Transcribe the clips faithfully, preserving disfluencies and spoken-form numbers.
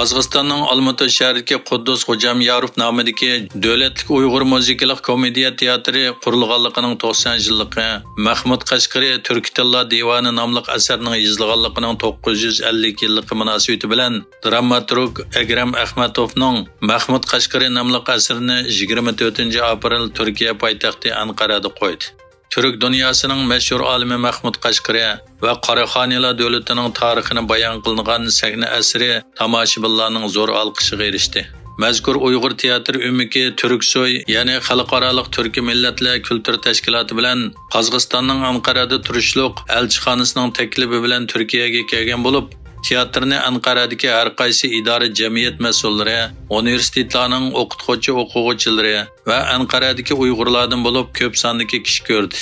قازاقىستاننىڭ ئالمۇتا شەھىرىدىكى قۇددۇس خوجامياروف نامىدىكى دۆلەتلىك ئۇيغۇر مۇزىكىلىق كومېدىيە تىياتىرى قۇرۇلغانلىقىنىڭ توقسان يىللىقى، مەخمۇت قەشقىرى تۈركىي تىللار دىۋانى ناملىق ئەسەرنىڭ يېزىلغانلىقىنىڭ توققۇز يۈز ئەللىك يىللىقى مۇناسىۋىتى بىلەن، دراماتورگ ئەگرەم ئەخمەتوفنىڭ مەخمۇت قەشقىرى ناملىق ئەسىرىنى يىگىرمە تۆتىنچى ئاپرېل تۈركىيە پايتەختى ئەنقەرەدە قويدى. تۈرك دۇنياسىنىڭ مەشھۇر ئالىمى مەخمۇت قەشقىرى ۋە قاراخانىيلار دۆلىتىنىڭ تارىخىنى بايان قىلىنغان سەھنە ئەسىرى تاماشىبىنلارنىڭ زور ئالقىشىغا ئېرىشتى. مەزكۇر ئۇيغۇر تىياتىر ئۆمىكى تۈركسوي، يەنى خەلقئارالىق تۈركىي مىللەتلەر كۈلتۈر تەشكىلاتى بىلەن قازاقىستاننىڭ ئەنقەرەدە تۇرۇشلۇق ئەلچىخانىسىنىڭ تەكلىپى بىلەن تۈركىيەگە كەلگەن بولۇپ، تىياتىرنى ئەنقەرەدىكى ھەر قايسى ئىدارە، جەمئىيەت مەسئۇللىرى، ئۇنىۋېرسىتېتلارنىڭ ئوقۇتقۇچى، ئوقۇغۇچىلىرى ۋە ئەنقەرەدىكى ئۇيغۇرلاردىن بولۇپ كۆپ ساندىكى كىشى كۆردى.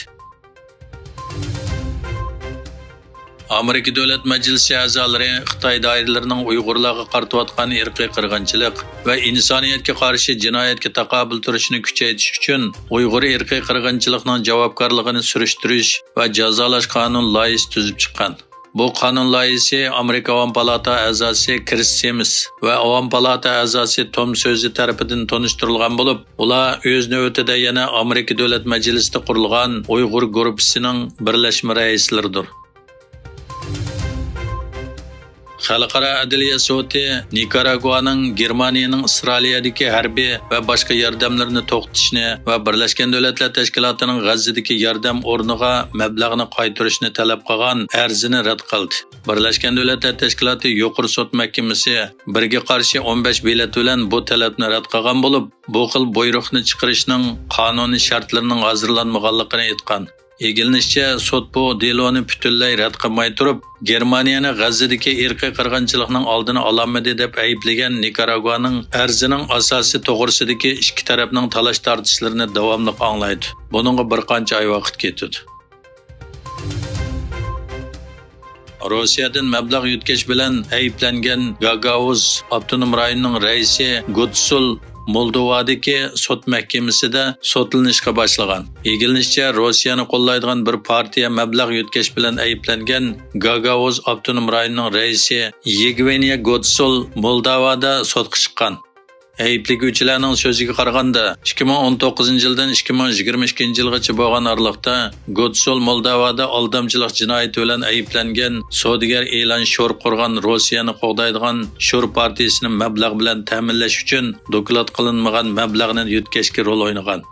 ئامېرىكا دۆلەت مەجلىسى ئەزالىرى خىتاي دائىرىلىرىنىڭ ئۇيغۇرلارغا قارىتىۋاتقان ئىرقىي قىرغىنچىلىق ۋە ئىنسانىيەتكە قارشى جىنايەتكە تاقابىل تۇرۇشىنى كۈچەيتىش ئۈچۈن ئۇيغۇر ئىرقىي قىرغىنچىلىقنىڭ جاۋابكارلىقىنى سۈرۈشتۈرۈش ۋە جازالاش قانۇن لايىھىسى تۈزۈپ چىققان. بۇ قانۇن لايىھىسى ئامېرىكا ئاۋام پالاتا ئەزاسى كرىس سىمس ۋە ئاۋام پالاتا ئەزاسى توم سۆزى تەرىپىدىن تونۇشتۇرۇلغان بولۇپ، ئۇلار ئۆز نۆۋىتىدە يەنە ئامېرىكا دۆلەت مەجلىسىدە قۇرۇلغان ئۇيغۇر گۇرۇپپىسىنىڭ بىرلەشمە رەئىسلىرىدۇر. خەلقئارا ئەدلىيە سوتى نىكاراگۇانىڭ گېرمانىيەنىڭ ئىسرائىلىيەدىكى ھەربىي ۋە باشقا ياردەملىرىنى توختىتىشنى ۋە بىرلەشكەن دۆلەتلەر تەشكىلاتىنىڭ غەززىدىكى ياردەم ئورنىغا مەبلەغنى قايتۇرۇشنى تەلەپ قىلغان ئەرزىنى رەت قىلدى. بىرلەشكەن دۆلەتلەر تەشكىلاتى يۇقىرى سوت مەھكىمىسى بىرگە قارشى ئون بەش بېلەت بىلەن بۇ تەلەپنى رەت قىلغان بولۇپ، بۇ خىل بۇيرۇقنى چىقىرىشنىڭ قانۇنىي شەرتلىرىنىڭ ھازىرلانمىغانلىقىنى ئېيتقان. ئىگىلىنىشىچە، سوت بۇ دېلونى پۈتۈنلەي رەت قىلماي تۇرۇپ، گېرمانىيەنى غەززىدىكى ئىرقىي قىرغىنچىلىقنىڭ ئالدىنى ئالالمىدى دەپ ئەيىبلىگەن نىكاراگۇانىڭ ئەرزىنىڭ ئاساسى توغرىسىدىكى ئىككى تەرەپنىڭ تالاش-تارتىشلىرىنى داۋاملىق ئاڭلايدۇ. بۇنىڭغا بىر قانچە ئاي ۋاقىت كېتىدۇ. روسىيەدىن مەبلەغ يۆتكەش بىلەن ئەيىبلەنگەن گاگاۋۇز ئاپتونوم رايونىنىڭ رەئىسى گۇتسۇل مولدوۋادىكى سوت مەھكىمىسىدە سوتلىنىشقا باشلىغان. ئىگىلىنىشىچە، روسىيەنى قوللايدىغان بىر پارتىيە مەبلەغ يۆتكەش بىلەن ئەيىبلەنگەن گاگاۋۇز ئاپتونوم رايونىنىڭ رەئىسى يېگۋېنىيە گۇتسۇل مولداۋادا سوتقا چىققان. ئەيىبلىگۈچىلەرنىڭ سۆزىگە قارىغاندا، ئىككى مىڭ ئون توققۇزىنچى يىلدىن ئىككى مىڭ يىگىرمە ئىككىنچى يىلغىچە بولغان ئارىلىقتا گوتسول مولداۋادا ئالدامچىلىق جىنايىتى بىلەن ئەيىبلەنگەن سودىگەر ئېلان شور قۇرغان روسىيەنى قوغدايدىغان شور پارتىيىسىنى مەبلەغ بىلەن تەمىنلەش ئۈچۈن دوكلات قىلىنمىغان مەبلەغنى يۆتكەشكە رول ئوينىغان.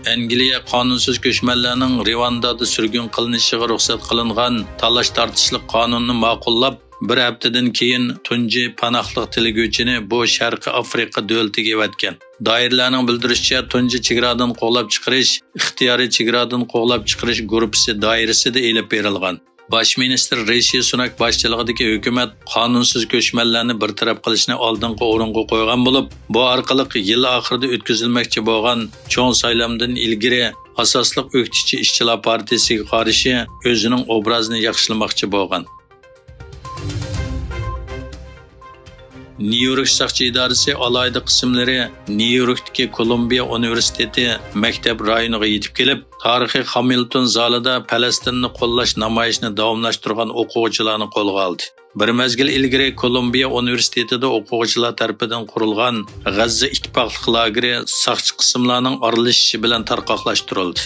ئەنگلىيە قانۇنسىز كۆچمەنلەرنىڭ رىۋاندادا سۈرگۈن قىلىنىشىغا رۇخسەت قىلىنغان تالاش-تارتىشلىق قانۇننى ماقۇللاپ، بىر ھەپتىدىن كېيىن تۇنجى پاناھلىق تىلىگۈچىنى بۇ شەرقىي ئافرىقا دۆلىتىگە ئەۋەتكەن. دائىرىلەرنىڭ بىلدۈرۈشىچە، تۇنجى چېگرادىن قوغلاپ چىقىرىش ئىختىيارىي چېگرادىن قوغلاپ چىقىرىش گۇرۇپپىسى دائىرىسىدە ئېلىپ بېرىلغان. باش مىنىستىر رىشى سۇناك باشچىلىقىدىكى ھۆكۈمەت قانۇنسىز كۆچمەنلەرنى بىر تەرەپ قىلىشنى ئالدىنقى ئورۇنغا قويغان بولۇپ، بۇ ئارقىلىق يىل ئاخىرىدا ئۆتكۈزۈلمەكچى بولغان چوڭ سايلامدىن ئىلگىرى ئاساسلىق ئۆكتىچى ئىشچىلار پارتىيىسىگە قارشى ئۆزىنىڭ ئوبرازىنى ياخشىلىماقچى بولغان. نيۇ يورك ساقچى ئىدارىسى ئالاھىدە قىسىملىرى نيۇ يوركتىكى كولومبىيە ئۇنىۋېرسىتېتى مەكتەپ رايونىغا يېتىپ كېلىپ، تارىخىي خامىلتون زالىدا پەلەستىننى قوللاش نامايىشىنى داۋاملاشتۇرغان ئوقۇغۇچىلارنى قولغا ئالدى. بىر مەزگىل ئىلگىرى كولومبىيە ئۇنىۋېرسىتېتىدا ئوقۇغۇچىلار تەرىپىدىن قۇرۇلغان غەززە ئىتتىپاقلىق لاگېرى ساقچى قىسىملارنىڭ ئارىلىشىشى بىلەن تارقاقلاشتۇرۇلدى.